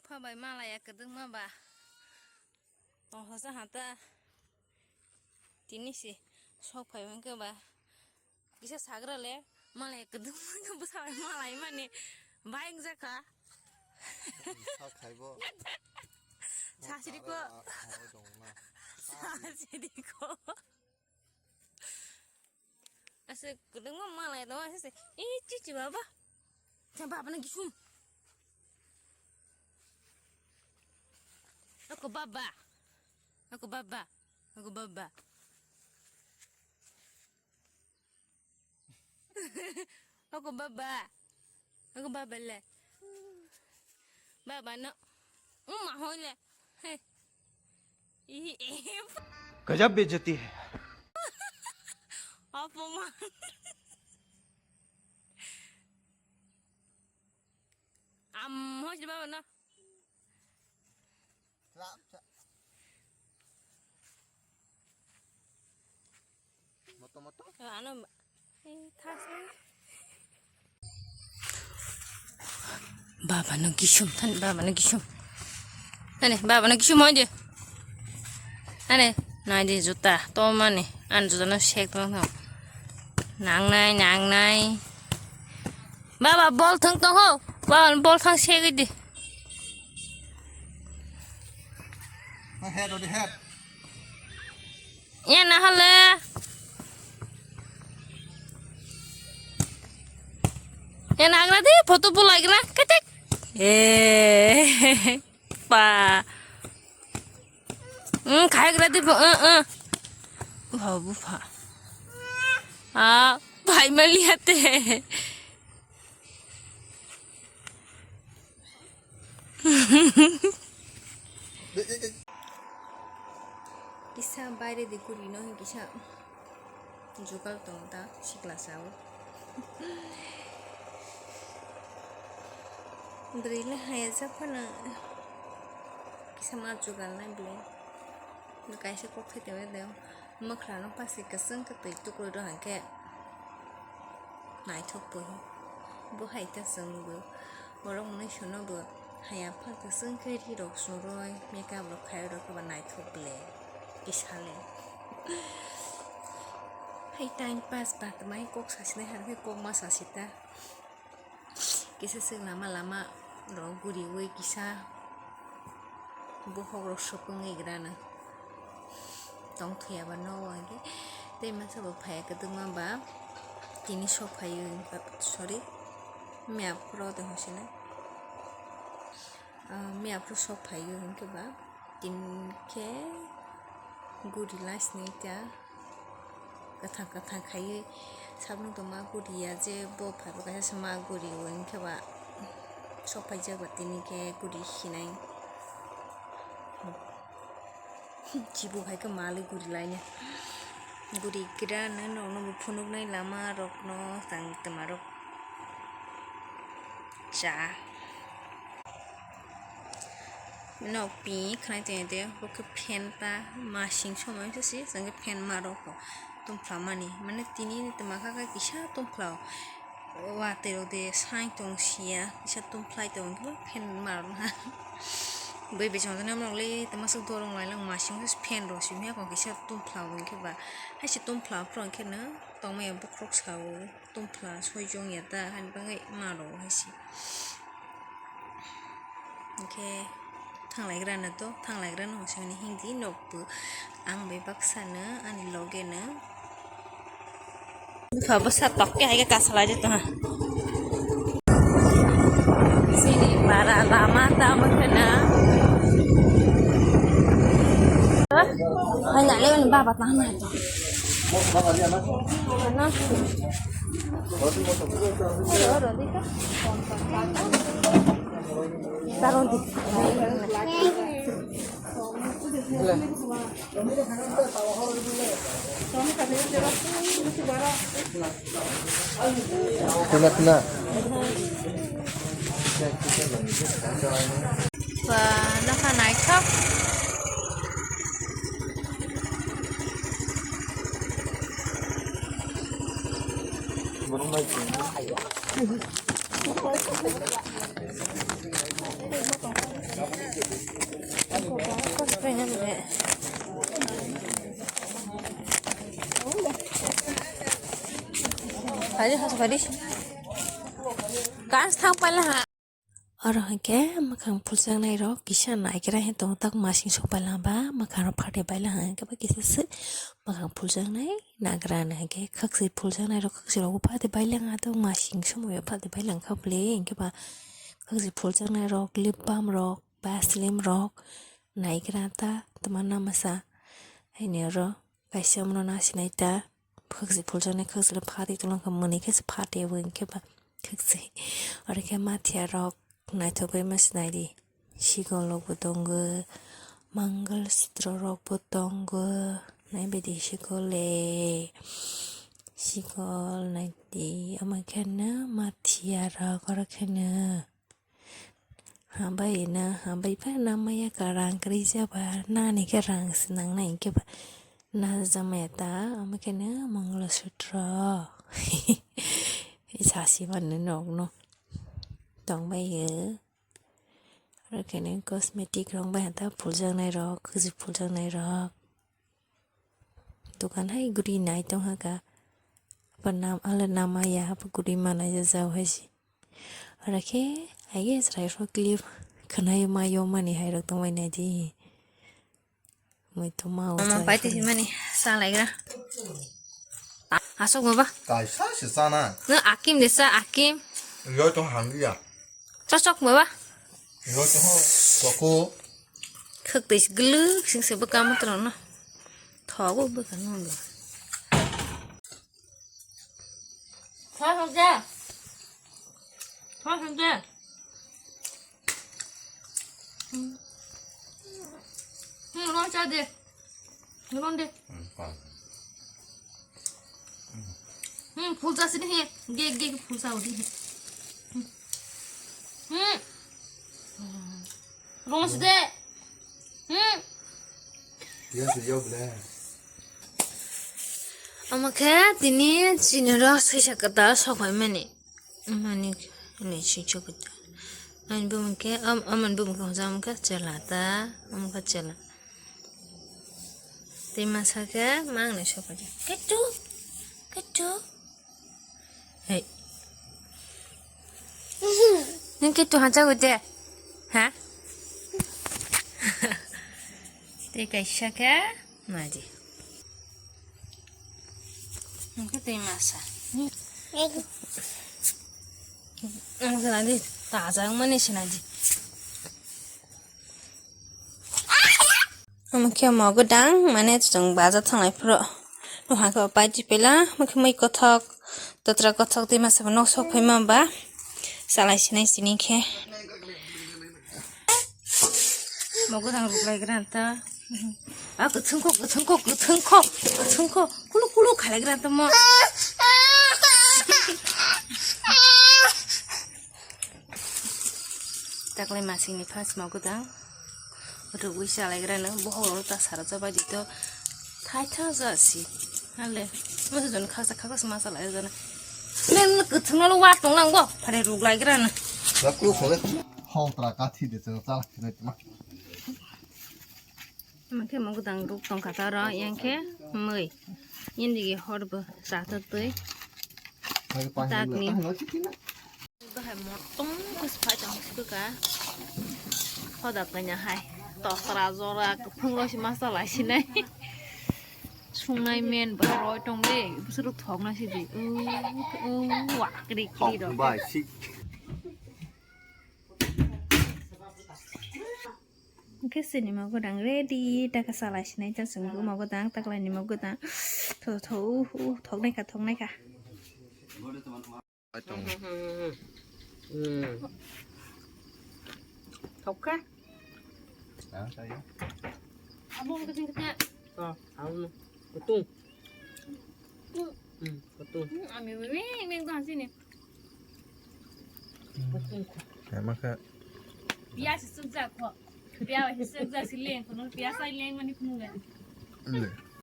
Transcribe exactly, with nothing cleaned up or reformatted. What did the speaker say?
Pha bai malaya kwdwngma ba. Tongthoksa hata tini si sok phai hwnkhe ba kisa sagra le malaya kwdwngma khe bwsa bai malai mani bai wngjakha. Sok khaibo. Sasiri ko. Tara a-, a-, a-, dong na. Sasiri ko. Ase kwdwngma malai tongma ase. Ih, chichi baba. Sa baba na gisum. Ako baba. Ako baba. Ako baba. Ako baba. Ako baba le. Baba no. Uma hoi le. Hey. Ih, eh. गजब बेइज्जती है यार। Apaman. Am, hoi baba no. Moto moto. Ano, eh, thas. Baba no gisum, thani baba no gisum. Thani baba no gisum hoi de. Thani, nai de juta, to mani, an juta no sek tong tong. Nangnai, nangnai. Baba, bol thang tong ho. Baba, bol thang sek di. Head, head. Ya, na hale. Ya, na agra di, photo bulai gra, ketek. Eh, pa. Hmm, khai gra di, eh, eh. Bupha, bupha. Ah, bhai maliate. Kisa baire de guri no kisa jugal tong ta sikla sao. Bwrwi le haya jak phano kisa ma jugal nai bwlai. Kaisa kok thai tongwi de. Mwkhra no pasi kwchwng khe twi tukrwi rw hai khe naithok bo hi. Bo hai ta chwng bo borok mwnwi sano bo haya phal kwchwng khe ri rok chumrwi makeup rok khai rw khe ba naithok ble kisa le. Hai time pass ba tongmai kok sasinai hai khe kok ma sasi ta. Kisa swk lama lama rok guriwi kisa bokhok rok sopungwi grana tongthwi aba nogo hwnkhe tei masa bo phaiya kwdwkma ba tini sok phaiwi sorry map rok de hosina map rok sok phaiwi hwnkhe ba. Tini khe guri lai sini ta kwthang kwthang khaiwi saboni tongma guri ya je bo phaibo kaisa se ma guri o hwnkhe ba sok paijak ba tini khe guri hinai chibu hai khe malwi guri laina guri gira no nokno bo phunuknai lama rokno tang twma rok cha. Nok pi khnai tongya de, bo khe fan ta masing somoi se si, chwng khe fan ma rok bo tongphla mani. Mane tini ni twma kha khe kisa tongphla o. Watwi rok de sai tong sia, kisa tongphlai tong khe fan ma rok ha. Bui bechong jani nok le twma swk dorong lai lang masing se fan rok simi ya kong kisa tongphla o khe ba. Hai se tongphla phro khe no tongmaya bokhorok sa o. Tongphla soi chong ya ta hani bagwi ma rok hai se. Hwnkhe thanglaigrano to, thanglaigrano hwnkhe hindi nokbo ang bai baksano ani logeno. Bupha bwsa tok khe hai khe kasalai de tongha. Chini para lama tamo kheno. Hai nale ani baba tamo hai to. Ano? Khuna, khuna. Ba, nokha naithok. Tadi hospital. Kas thang pala ha. Oro hwnkhe mwkhang phuljaknai rok kisa naigra he tongo, tak masing sok pailaba mwkhang rok phatwi bailanga hwnkhe ba kisa se mwkhang phuljaknai nagra hwnkhe khakchwi phuljaknai rok khakchwi rok bo phatwi bailanga, tak masing somoi o phatwi bailangkha bwle hwnkhe ba khakchwi phuljaknai rok lip balm rok. Vaseline rok naigra ta tama namasa. Haini oro kaisa omono nasinai ta. Khakchwi phuljaknai khakchwi phatwi tongkha, mwnwi khe se phatwi bo hwnkhe ba khakchwi. Oro khe mathiya rok naithok bai ma sinai di. Sikol rok bo tongo, mangal sutro rok bo tongo. Naibaidi sikol le. Sikol naidi. Omo khe no mathiya rok oro khe no. Hambai na, hambai pha na maya ka rang kwrwi jaba, nani khe rang se nangnai hwnkhe ba na jamaya ta, omo khe no Mangala Sutra. Sasi mani nokno tongbai o. Oro khe no cosmetic rok bai hata phuljaknai rok, kwchwk phuljaknai rok. Dukan hai guri nai tong haka. Apa nam ala nama ya apa guri mana ya jao hai si. Ora khe hai ge chwrai rok clip khwnai ma yo mani hai rok tong bai nai di. Moi to ma o. Mama chwrai pai phai. Tisi mani sa lai gra. Asok baba. Kaisa se chana. No akim de sa akim. Yo tong hang ya. Chosok baba. Yo to ho, toko. Khak tei glwk sing se bwkha ma trono. Thogo bwkha no. Thwa hangja. Thwa hangja. Hmm, ron cha de. Ron de. Hmm, pa. Hmm, phul cha sini he. Ge, ge, phul cha udi he. Hmm. Hmm. Ron si de. Hmm. Yes, yo, ble. Omo khe tini chini rw swi sa kwtal sok bai mani. Mani ni swi sa kwtal. Ani bumung khe, am-, amoni bumung khe hwnjak omo khe chwla ta, omo khe chwla. Tei masa khe mang ni sok bai. Ketu, ketu. Hey. Nung khe tu hanja gute? Ha? Tei kaisa khe nadi. Nung khe tei masa. Nung khe nadi tajak mani se nadi. Omo khe omo gwdang, mane, chwng bajar thanglai phuru. Nuha khe o pai twi pela, omo khe mui kothok, totra kothok, twi masa bo nok sok phai ma ba. Chalai sinai sini khe. Omo gwdang rwk lai gra ta. A kwthwng kho, kwthwng kho, kwthwng kho, kwthwng kho. Kulu kulu khalai gra ta mo. Taklai masingni phasma gwdang rwgwi chalaigrano bohok rok ta sara jabai di to thaitha jasi. Hale, masa joni khaksa khaksa ma chalai jana. Nen kwthwngno wa tonglang bo, phare rwglaigrano. Hol tra kathi de chwng chalai sinai tma. Omo khe omo gwdang rwk tongkha ta oro, yang khe mui. Indigi hor bo cha ta twi. Takni. Bahai motong khe phai tong sibwkha. Hoda kaina hai. Tokra jora kwphwng rok se ma chalai sinai. Sungnai men bo roi tong de. Bwswk rok thok na sidi. U, u, wa kri kri rok. Bai sik. Hwnkhe chini ma gwdang ready, taka chalai sinai ta chwng ma gwdang, taklai ni ma gwdang. Tho, tho, uh, uh, thoknai kha, thoknai kha. Thok kha? Abo wngkha chwng kha. Oh, abo kutung. Hmm, kutung. Hmm, ami meng meng dong sini. Kutung kha. Ama kha. Biya se sukjak kho. Biya se sukjak si leng kono biya sai leng mani phunuk ga. Le.